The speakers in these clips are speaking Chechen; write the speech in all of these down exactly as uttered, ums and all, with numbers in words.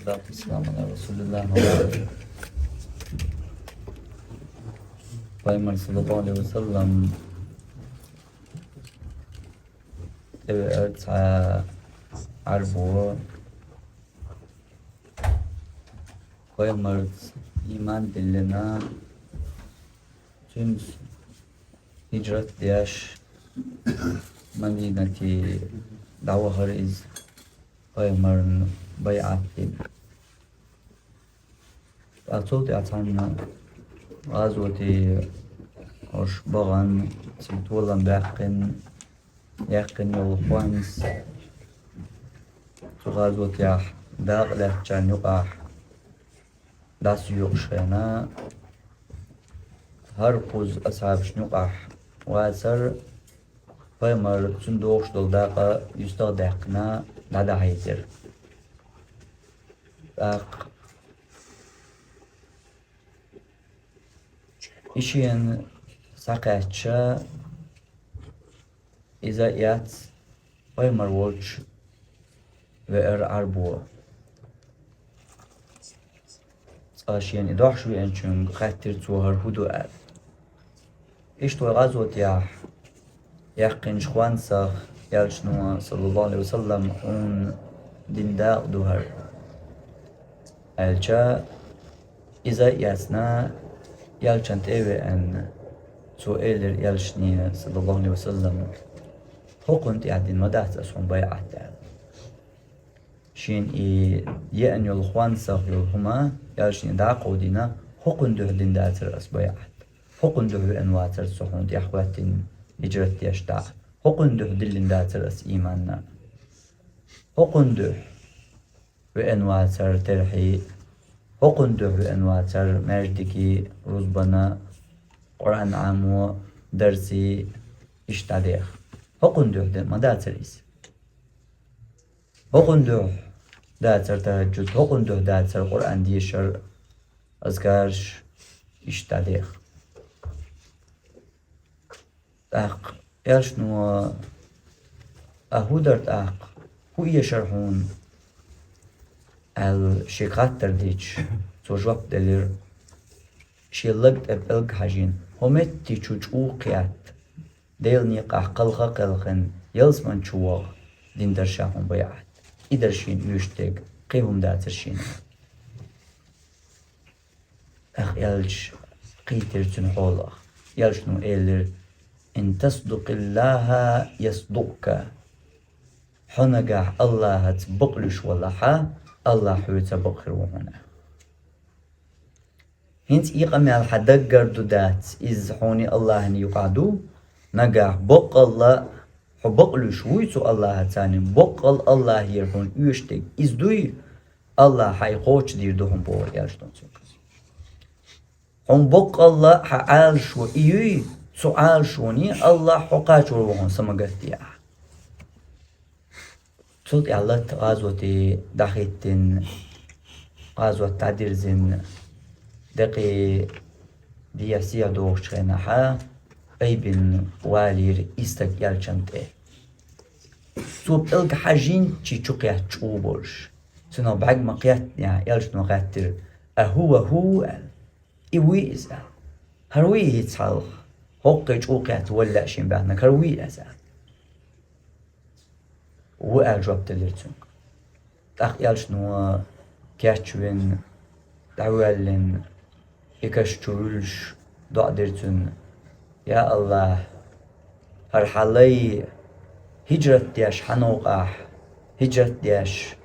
Салату вассаламу аля расулиллахӀ. Пайхамар саллаллахӀу Ӏалайхи ва саллам тӀевеара цхьа Ӏарбо, пайхамарца иман диллина, цуьнца хӀиджрат деш, Мадинате дӀавахара иза, пайхамарна байӀат дина. ТӀаккха цул тӀаьхьа цхьана гӀазоте уьш бахана, цига толам баьккхина, яьккхина йолу хӀонс, цу гӀазотехь дакъа лаьцначарна юкъахь дӀасаюькъуш хенахь, хӀара кхузза асхьабашна юкъахь вацара, пайхамар цунна догӀуш долу дакъа юьстах а даьккхина, дӀадахьийтира. ТӀаккха и шена схьакхаьчча, иза яц, пайхамар волчу веара Ӏарбо. Цкъа шена и дохьуш веанчуьнга хаьттира цо, хӀара хӀун ду аьлла. Иштта вай гӀазотехь яьккхинчу хӀонсах элчано, саллаллахӀу Ӏалайхи ва саллам, хьуна дина дакъа ду хӀара, аьлча, иза а эцна, элчан тӀе а веана, цо элира элчане, саллаллахӀу Ӏалайхи ва саллам: «ХӀокхунна тӀехь дина ма дац ас хьуна байӀат», аьлла. Шена и еана йолу хӀонсах йолу хӀума элчане дӀа а кховдийна: «ХӀокхунна дуьхьа дина дацара ас байӀат, хӀокхунна дуьхьа веана вацара со хьуна тӀехь хӀоьттина хӀиджрат деш дӀа, хӀокхунна дуьхьа диллина дацара ас иманна, хӀокхунна дуьхьа веана вацара терхье, хӀокхунна дуьхьа веана вацара маьждиге, рузбана, Къуръан Ӏамо, дарсе, иштта дӀадеха. ХӀокхунна дуьхьа де-, ма дацара иза. ХӀокхунна дуьхьа дацара тахӀаджуд, хӀокхунна дуьхьа дацара Къуръан дешар, азкарш, иштта дӀадеха». ТӀаккха элчано: «А хӀун дара тӀаккха? ХӀун эшара хьуна?» аьлла, шега хаттар дича, цо жоп делира, шен лаг тӀе пӀелг хьажийна: «ХӀокху метте чу чӀогӀа кхетта, Делан некъахь кхалха а кхелхина, ялсамани чу ваха дина дара ша хьуна байӀат. И дара шена оьшуш дерг, кхин хӀума дацара шена». ТӀаккха элча кхийтира цуьнан хьолах. Элчано элира: «Ин тасдукъиллахӀа ясдукъка». Хьо нагахь АллахӀаца бакълуьйш валахьа, АллахӀ хьоьца бакъ хир ву хьуна. ХӀинца и къамел хьан даггара ду дац, иза хьуна АллахӀана юкъахь ду, нагахь баккъалла хьо бакълуьйш вуй цу АллахӀаца, баккъалла АллахӀера хьуна оьшуш дерг иза дуй, АллахӀ хьайн кхочушдийр ду хьуна боху элчано цуьнга. Хьуна баккъалла хьан Ӏалашо и юй, цу Ӏалашоне АллахӀ хьо кхачор ву хьуна са ма гатде ахь. Цул тӀаьхьа латта гӀазоте дӀахӀиттина, гӀазот дӀадирзина, декъий дехьа-сехьа догӀучу хенахьа айбина валийра и стаг элчан тӀе. Цо пӀелг хьажийначу чу кхетта чӀогӀа болуш, цунах бӀаьрг ма-кхеттинехь, элчано хаьттира: «А хӀува хӀу?» аьлла. «И вуй иза?» аьлла. «ХӀара вуй хӀинца хьалха хӀокху чӀогӀа кхетта вала лаьа шен баьхнарг, хӀара вуй иза?» аьлла. «Ву», аьлла жоп делира цуьнга. ТӀаккха элчано кечвина, дӀавоьллина, и каш чу вуьллуш, доӀа дира цунна: «Я АллахӀ, хӀара хьан лай хӀиджрат деш хьан новкъахь, хӀиджрат деш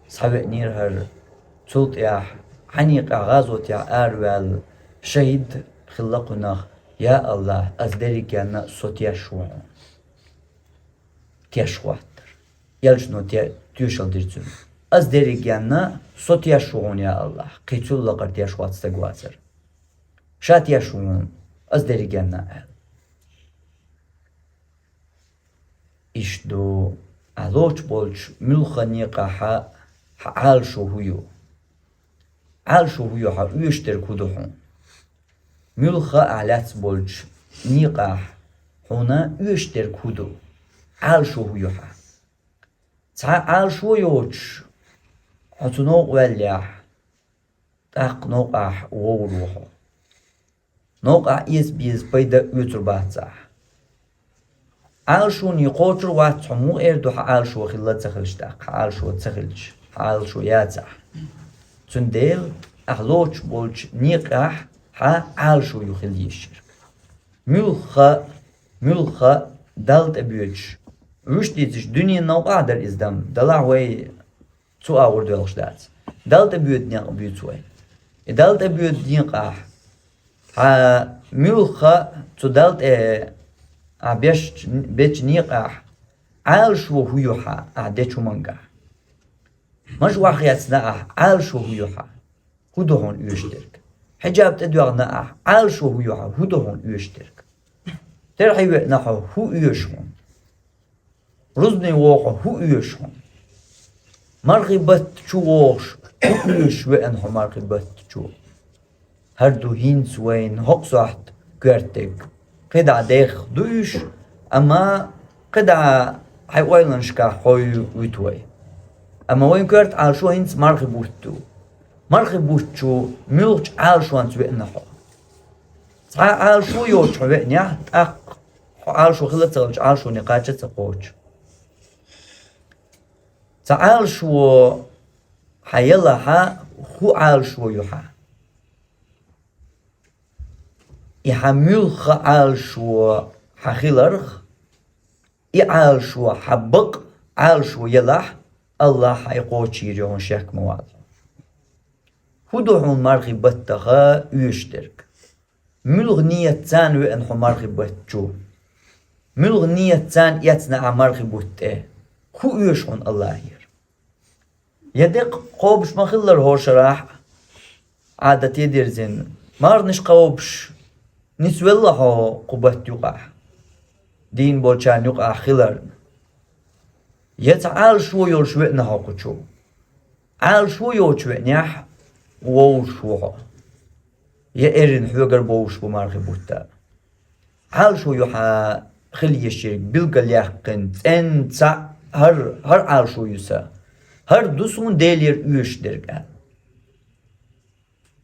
схьавеанера хӀара, цул тӀаьхьа хьан некъахь гӀазотехь араваьлла шахӀид хилла кхунах, я АллахӀ, ас дерригенна а со теш ву хьуна». Теш хӀоттара. Элчано те-, тоьшалла дира цуьнан: «Ас дерригенна а со теш ву хьуна, я АллахӀ, кхин цул лакхара теш хӀотта стаг вацара. Ша теш ву хьуна, ас дерригенна а», аьлла. Иштта ду, ахь лоцуш болчу муьлхха некъахь хьан Ӏалашо хӀун ю? Ӏалашо хӀун ю, хьан оьшуш дерг хӀун ду хьуна? Муьлхха ахь лаьцна болчу некъахь хьуна оьшуш дерг хӀун ду? Ӏалашо хӀун ю хьан? Цхьа Ӏалашо йоцуш, Хьо цу новкъа ваьллехь, тӀаккха новкъахь вовр ву хьо. Новкъахь эца беза пайда оьцур бац ахь. Ӏалашоне кхочур вац хьо, муха эр ду, хьан Ӏалашо хилла а ца хилча тӀаккха, хьан Ӏалашо ца хилча, хьан Ӏалашо яцахь. Цундела ахь лоцуш болчу некъахь хьан Ӏалашо ю хила езаш ерг. Муьлхха, муьлхха Далла тӀе боьдуш, вуьшта дийцича, дуьненан новкъахь дара иза дам, делахь вай цу агӀор доьлхуш дац. Далла тӀе боьду некъ буьйцу вай. И Далла тӀе боьду некъахь, хьан муьлхха цу Далла тӀе ахь беш-, бечу некъахь Ӏалашо хӀун ю хьан ахь дечу хӀумангахь? Маж охьахецна ахь, Ӏалашо хӀун ю хьан? ХӀун ду хьуна оьшуш дерг? Хьиджаб тӀедоьгӀна ахь, Ӏалашо хӀун ю хьан? ХӀун ду хьуна оьшуш дерг? Терхье веана хьо, хӀун оьшу хьуна? Рузбане вогӀу хьо, хӀун оьшу хьуна? Мархи батта чу вогӀуш, хӀун оьшу веана хьо мархи батта чу? ХӀара ду хӀинца вайна хӀокху сохьта коьртаг. КхидӀа дехха ду уьш, амма кхидӀа хьайн ойланашкахь хьо вуьту вай. Амма вайн коьрта Ӏалашо хӀинца мархи бутт ду. Мархи бутт чу муьлхачу Ӏалашонца веана хьо? Цхьа Ӏалашо йоцуш хьо веанехь, тӀаккха хьо Ӏалашо хилла а ца хилча, Ӏалашоне кхача а ца кхочу. Цхьа Ӏалашо хьан ялахь, хӀун Ӏалашо ю хьан? И хьан муьлхха Ӏалашо хьан хиларх, и Ӏалашо хьан бакъ Ӏалашо ялахь, АллахӀ хьайн кхочуш йийр ю хьуна, шек ма вала хьо. ХӀун ду хьуна мархи баттах оьшуш дерг? Муьлха ниятца веана хьо мархи батта чу? Муьлха ниятца эцна ахь мархи бутт тӀе? ХӀун оьшу хьуна АллахӀера? Я деккъа кхобуш ма-хиллара хӀокху шарахь, Ӏадате дирзина, марханаш кхобуш нисвелла хьо кху батта юкъахь, дийна болчарна юкъахь хиларна? Я цхьа Ӏалашо йолуш веана хьо кху чу? Ӏалашо йоцуш веанехь, вовшах ву хьо. Я эрна хьоьгара бовш бу мархи бутт а. Ӏалашо ю хьан хила езаш ерг билгалъяьккхина, цӀенна цхьаъ, хӀара, хӀара Ӏалашо ю сан. ХӀара ду суна Делера оьшуш дерг аьлла.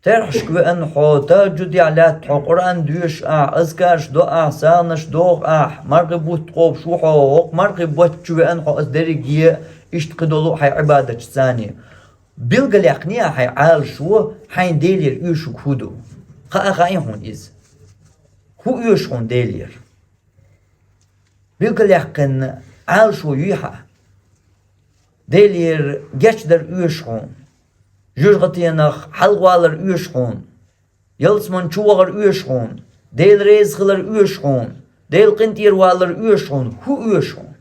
Терхьашка веана хьо, тахӀажжудехь лаьтта хьо, Къуръан доьшу ахь, азкараш до ахь, салнаш доху ахь, мархи бутт кхобуш ву хьо, хӀокху мархи батта чу веана хьо аса дерриге, иштта кхидолу а хьайн Ӏибадаташца. Билгалъяьккхиний хьайн Ӏалашо, хьайна Делера оьшург хӀун ду? Хаа хаий хьуна иза? ХӀун оьшу хьуна Делера? Билгалъяьккхина Ӏалашо юй хьан? Делера гечдар оьшу хьуна? ЖуьжгӀатенах хьалхавалар оьшу хьуна? Ялсамани чу вахар оьшу хьуна? Дела реза хилар оьшу хьуна? Делан къинтӀера валар оьшу хьуна? ХӀун оьшу хьуна?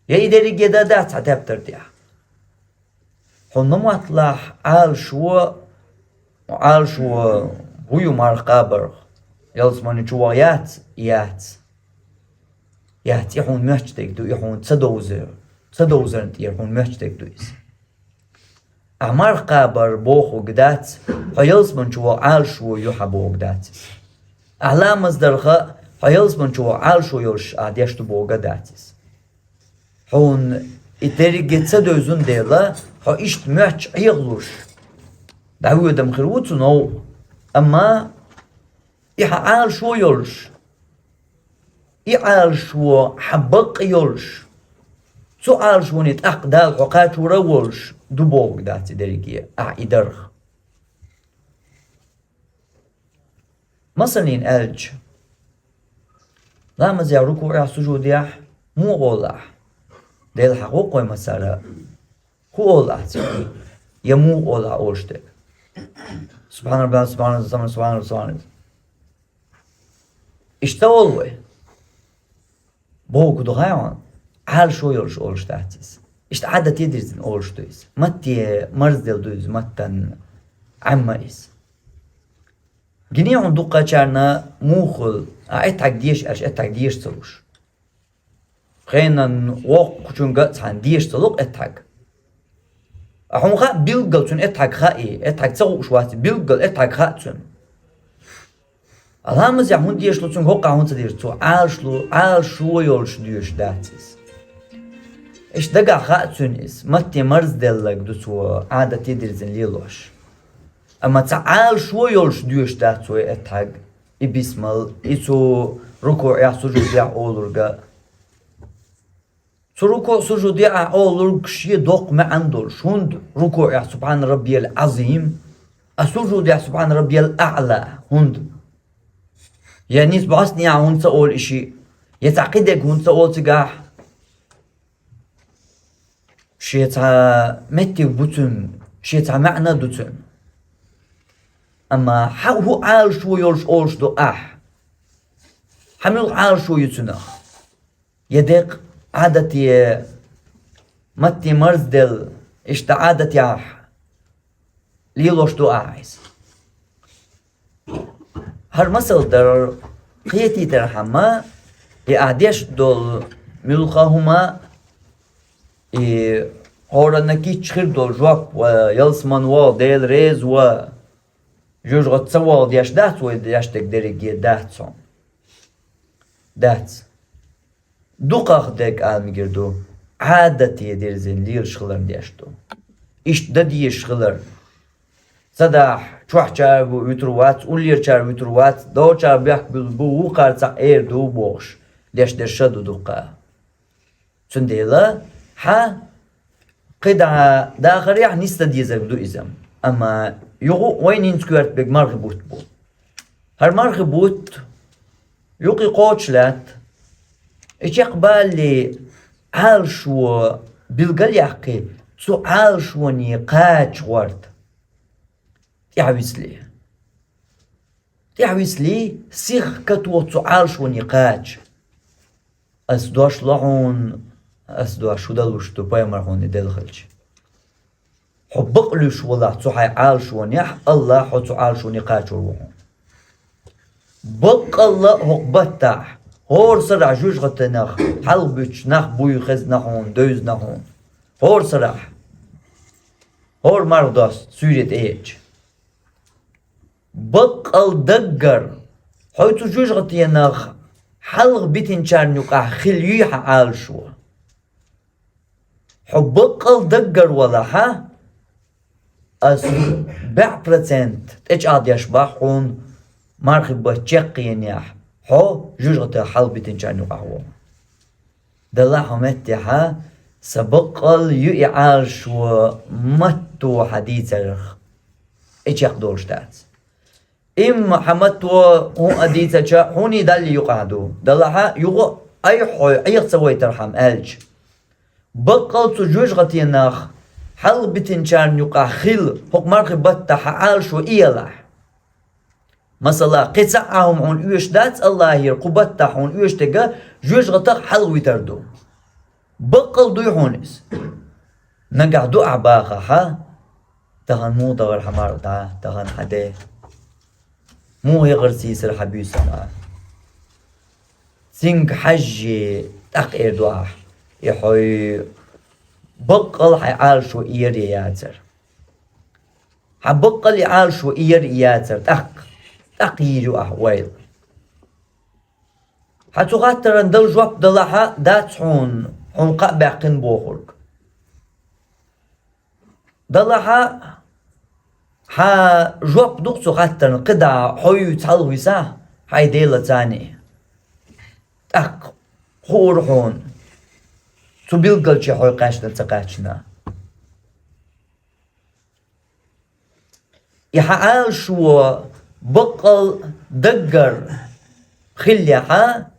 Я и дерриге дан дац хьан тептар тӀехь? Хьуна ма мотталахь, Ӏалашо, Ӏалашо хӀун ю марха кхабарх? Ялсамани чу ваха яц? Яц. Яц, и хьуна моьттуш дерг ду, и хьуна ца довзар, ца довзарна тӀера хьуна моьттуш дерг ду иза. Ахь марха кхабар бохург дац, хьо ялсамани чу ваха Ӏалашо ю хьан бохург дац иза. Ахь ламаз дарх а, хьо ялсамани чу ваха Ӏалашо йолуш ахь деш ду бохург а дац иза. Хьуна и дерриге ца девзина дела, хьо иштта моьттуш Ӏехалуш дӀавоьдам хир ву цу новкъа. Амма и хьан Ӏалашо йолуш, и Ӏалашо хьан бакъ йолуш, цу Ӏалашоне тӀаккха Дала хьо кхачор а волуш ду бохург дац и дерриге, ахь и дарх. Масаллин аьлча, ламазехь, рукуӀехь, сужудехь муха олу ахь? Дела хьан гӀо кхоймасара хӀун олу ахь цига? Я муха олу ахь олуш дерг? Субхьана раббияль, субхьана раббияль, субхьана раббияль. Иштта олу вай. Бохург ду хьуна, Ӏалашо йолуш олуш дац иза. Иштта Ӏадате дирзина олуш ду иза. Матте марздела ду иза, маттан Ӏемма иза. Гиний хьуна дуккхачарна муха хуьлу, а эттхьаг деша аьлча, эттхьаг деша ца луш. Хенан воккхачуьнга а цхьаьна деша ца ло-кх эттхьаг. А хьуна хаьа билггал цуьнан эттхьаг хаьий, эттхьаг ца хууш вац, билггал эттхьаг хаьа цуьнан. А ламазехь хӀунда деша ло цуьнга, хӀокхахь хӀунда ца деша? Цо Ӏалашо, Ӏалашо йолуш доьшуш дац иза. Иштта дагахь хаьа цуьнан иза, матте марзделларг ду цо Ӏадате дирзина лелош. Амма цхьа Ӏалашо йолуш доьшуш дац вай эттхьаг, и бисмал, и цу рукуӀехь, сужудехь олург а. Цу рукуӀ, сужудехь олург шен доккха маьӀна долуш, хӀунда рукуӀехь «Субхьана раббиял Ӏазим», а сужудехь «Субхьана раббиял аӀла», хӀунда? Я нийса бӀостанехь хӀунда ца олу и шиъ, я цхьа кхидерг хӀунда ца олу цигахь? Шен цхьа меттиг бу цуьнан, шен цхьа маьӀна а ду цуьнан. Амма хьан хӀун Ӏалашо йолуш олуш ду ахь? Хьан муьлха Ӏалашо ю цунах? Я деккъа Ӏадате, матте марзделла, иштта Ӏадатехь лелош ду ахь иза? ХӀара масал дар кхетийтархьама, и ахь деш долу муьлхха а хӀума, и хӀоранна кийча хир долу жоп ва ялсаман вогӀу Дела реза ва, жоьжахати ца вогӀу деш дац вай, деш дерг дерриге дац хьуна. Дац. Дукхах дерг ала мегар ду, Ӏадате дирзина лелаш хиларна деш ду. Иштта дан дезаш хилар. Ца дахь, чохь чара ву вуьтур вац, уллера чара вуьтур вац, догӀу чара бехк буьллу бу, вукхара цхьаъ эр ду бохуш, деш дерш а ду дуккха. Цундела хьан кхидӀа дахарехь нисдан дезарг ду иза. Амма юха а вайна хӀинца коьрта берг мархи бутт бу. ХӀара мархи бутт юкъе кхочуш лаьтта. И чекхбалале Ӏалашо билгалъяьккхи, цу Ӏалашоне кхача гӀорта. ТӀаьхьависале. ТӀаьхьависале, сиха катоха цу Ӏалашоне кхача. Ас дош ло хьуна, ас дош хӀун далуш ду, пайхамар хьуна и делла хилча. Хьо бакъ луьйш валахь цу хьайн Ӏалашонехь, АллахӀ хьо цу Ӏалашоне кхачор ву хьуна. Баккъалла а хӀокху баттахь, хӀора сарахь жоьжахатинах хьалха буьттуш нах буй хезна хьуна, девзна хьуна. ХӀора сарахь. ХӀора марха досту суьйре тӀеэцча. Баккъал даггара, хьо цу жоьжахатинах хьалха битинчарна юкъахь хила юй хьан Ӏалашо? Хьо баккъал даггара валахьа, ас бӀе процент тӀечӀагӀдеш боху хьуна мархи бутт чекхъенехь, хьо жоьжахатех хьалха битинчарна юкъахь ву. Делахь хьо меттехьа, сан баккъал ю и Ӏалашо матто хьан дийцарх, и чекхдолуш дац. Имма хьан матто хӀун а дийцача, хьуний Далли юкъахь ду. Делахьа, юха айхьа хьо Ӏеха ца вайтархьама аьлча. Баккъал цу жоьжахатенах хьалха битинчарна юкъахь хила, хӀокху мархи баттахь хьан Ӏалашо и ялахь. Масала, кхин цхьа а хӀума хьуна оьшуш дац АллахӀера, кху баттахь хьуна оьшуш дерг жоьжахатах хьалха витар ду. Баккъал дуй хьуна иза? Нагахь ду ахь бахахьа, тахана муха дахара хьан марха дӀа, тахана хьан де? Муха якъара сийсара хьан буьйсанна? Цуьнга хьаьжжий, тӀаккха эр ду ахь, и хьо баккъал хьайн Ӏалашо эр я яцара. Хьан баккъал и Ӏалашо эр я яцара, тӀаккха, тӀаккха йийр ю ахь ойла. Хьан цу хаттаран дала жоп далахьа, дац хьуна, хьуна кхаъ баьккхина бохург. Далахьа, хьан жоп ду-кх цу хаттарна, кхидӀа хьо юьйцу хьалха висахь, хьайн Делаца цхьаьна. ТӀаккха хуур хьуна, цу билгалче хьо кхаьчна ца кхаьчна. И хьан Ӏалашо баккъал даггара хиллехьа,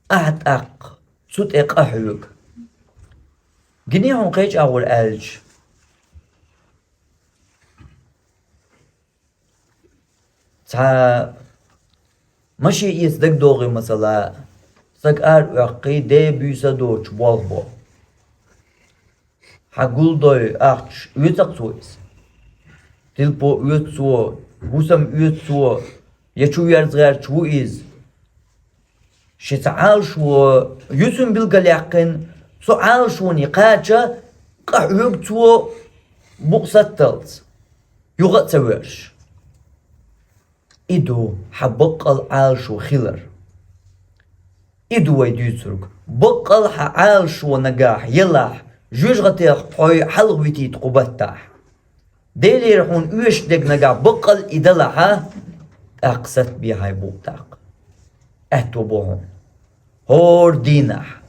ахьа тӀаккха цу тӀе къахьоьгу. Гиний хьуна кхечӀагӀвар аьлча, цхьа машен эца дагадогӀий, масала, стаг ара оьккхий, де буьйса а доцуш болх бо. Хьан гулдой ахча оьцу-кх цо иза? Тилпо оьцу цо, хӀусам оьцу цо, я чу верза гӀерташ ву иза? Шен цхьа Ӏалашо ю цуьнан билгалъяьккхина, цу Ӏалашоне кхача, къахьоьгу цо букъ сатталц, юха а ца воьрзуш. И ду хьан баккъал Ӏалашо хилар. И ду вай дуьйцург. Баккъал хьан Ӏалашо нагахь елахь, жоьжахатех хьо хьалхавитийта кху баттахь. Делера хьуна оьшуш дерг нагахь баккъал и далахь, тӀаккха сатбе хьайн букъ тӀаккха. Аьтто бу хьуна. ХӀора дийнахь,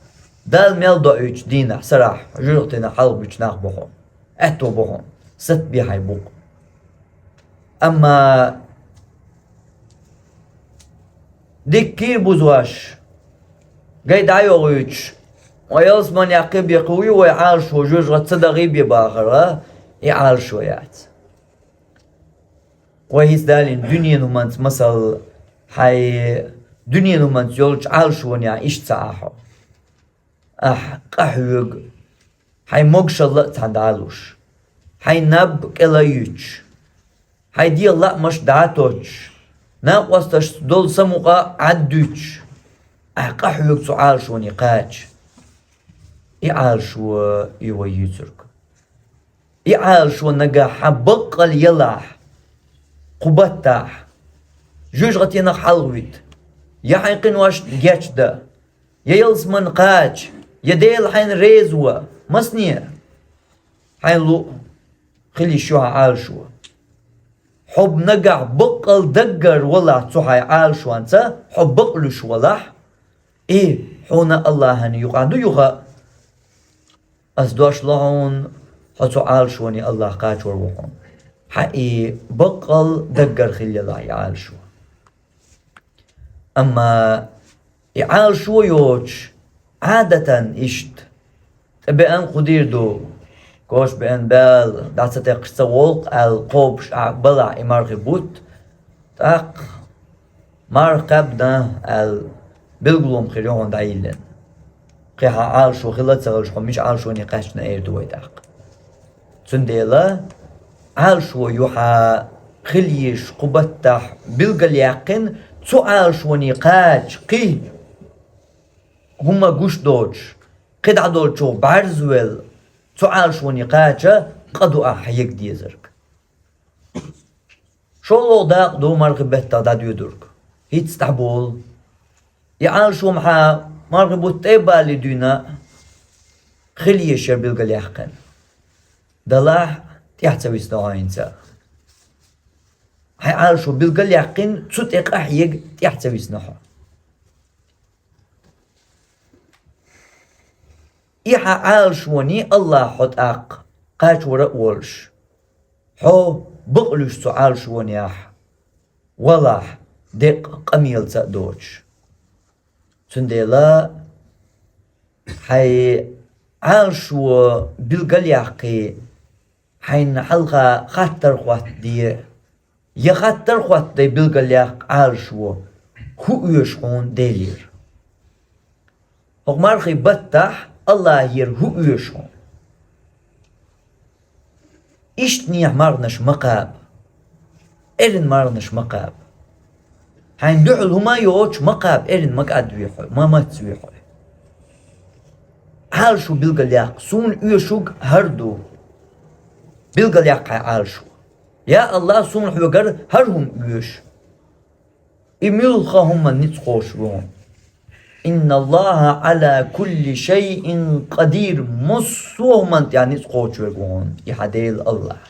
Дала мел доуьйтучу дийнахь, сарахь, жоьжахатенах хьалхабуьтуш нах бу хьуна. Аьтто бу хьуна. Сатбе хьайн букъ. Амма дикка кийра бузош, гай дӀайохуьйтуш, вай ялсаманехь кхин бен кхуьуьйту вай Ӏалашо, жоьжахати ца дахийта бен бахарх, и Ӏалашо яц. Вай хӀинца далийна дуьненан хӀуманца масал, хьайн дуьненан хӀуманца йолчу Ӏалашонехь иштта ца Ӏа хьо. Ахь къахьоьгу, хьайн могушалла а цхьаьна дӀа а луш, хьайн наб кӀела а юьтуш, хьайн дегӀан лаамаш дӀа а тоттуш, накъосташца долу самукъа а Ӏад а дуьтуш, ахь къахьоьгу цу Ӏалашоне кхача. И Ӏалашо ю вай юьйцург. И Ӏалашо нагахь хьан баккъал елахь, кху баттахь, жоьжахатенах хьалхавита, я хьайн къиношна гечдан, я ялсамане кхача, я Дела хьайна реза ван, масане хьайн луъу хила йиш ю хьан Ӏалашо. Хьо нагахь баккъал даггара валахь цу хьайн Ӏалашонца, хьо бакълуьйш валахь, и хьуна Аллахьана юкъахь ду юха а. Ас дош ло хьуна, хьо цу Ӏалашоне Аллахь кхачор ву хьуна. Хьан и баккъал даггара хила елахь и Ӏалашо. Амма и Ӏалашо йоцуш, Ӏадатан иштта, тӀебеана кху дийр ду, кош беана бала, дӀа ца текхаш ца волкху аьлла кхобуш ахь балахь и мархи бутт, тӀаккха марха кхаьбна аьлла, билгалонаш хир ю хьуна дӀайиллина. Кхин хьан Ӏалашо хила а ца хилча, хьо мича Ӏалашоне кхаьчна эр ду вай тӀаккха. Цундела Ӏалашо ю хьан хила езаш кху баттахь билгалъяьккхина, цу Ӏалашоне кхача кхин хӀума гуш доцуш, кхин дӀадолчух бӀаьрзвелла, цу Ӏалашоне кхача къа ду ахь хьан ерг дезарг. ШолгӀа дакъа ду мархи баттах дӀадоьдург. ХӀинца дӀаболу. И Ӏалашо-м хьан мархи бутт тӀе а бале дуьйна, хила езаш яра билгалъяьккхина. Далахь, тӀаьхьа ца висна хьо хӀинца. Хьайн Ӏалашо билгалъяьккхина, цу тӀе къахьега тӀаьхьа ца висна хьо. И хьан Ӏалашоне Аллахь хьо тӀаккха кхачавар а волуш, хьо бакълуьйш цу Ӏалашонехь валахь, деккъа къамелаца а доцуш. Цундела хьайн Ӏалашо билгалъяккхий, хьайна хьалха хаттар хӀоттаде, я хаттар хӀоттаде билгалъяккха Ӏалашо, хӀун оьшу хьуна Делера. ХӀокху мархи баттахь Аллахьера хӀун оьшу хьуна. Иштанехьа марханаш ма кхаба. Эрна марханаш ма кхаба. Хьайна дуьхьал хӀума а йоцуш ма кхаба, эрна ма кӀадве хьо, ма мацве хьо. Ӏалашо билгалъяккха, суна оьшург хӀара ду. Билгалъяккха хьайн Ӏалашо. Я Аллахь, суна хьоьгара хӀара хӀума оьшу. И муьлхха хӀуманна ницкъ кхочуш ву хьуна. Инна Аллаха Ӏала кулли шайин къадир, массо а хӀуманна тӀехь ницкъ кхочуш верг ву хьуна и хьан Дела Аллахь.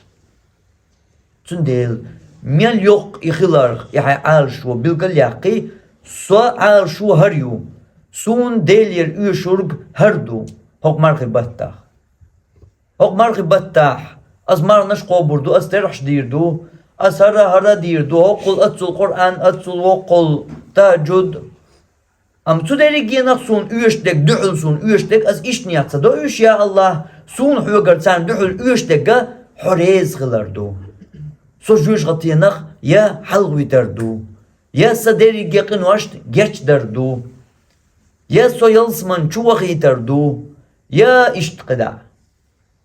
Цундела, мел йоккха и хиларх, и хьайн Ӏалашо билгалъяккхий, со Ӏалашо хӀара ю, суна Делера оьшург хӀара ду, хӀокху мархи баттахь. ХӀокху мархи баттахь ас марханаш кхобур ду, ас терахьаш дийр ду, ас хӀара, хӀара дийр ду, хӀоккхул аццул Къуръан, аццул воккхул тахӀажжуд. Амма цу дерригенах суна оьшург, дуьхьал суна оьшург ас иштанехьа ца до оьшу, я Аллахь, суна хьоьгара царна дуьхьал оьшург хьо реза хилар ду. Со жоьжахатенах я хьалхавитар ду, я сан дерриге къиношна гечдар ду, я со ялсамани чу вахийтар ду, я иштта кхидӀа.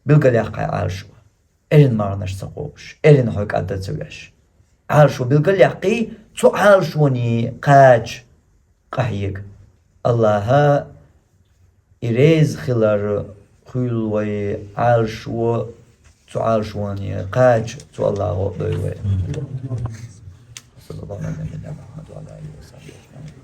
Билгалъяккха хьайн Ӏалашо. Эрна марханаш ца кхобуш, эрна хьо кӀаддан ца веш. Ӏалашо билгалъяккхий, цу Ӏалашоне кхача къахьега. Аллахьа и реза хилар хуьлда вай, Ӏалашо, цу Ӏалашоне кхача цу Аллахьа гӀо а дойла вай. Саллаллаху Ӏала набийина Мухьаммад ва Ӏала алихи ва сахьбихи ажмаӀин.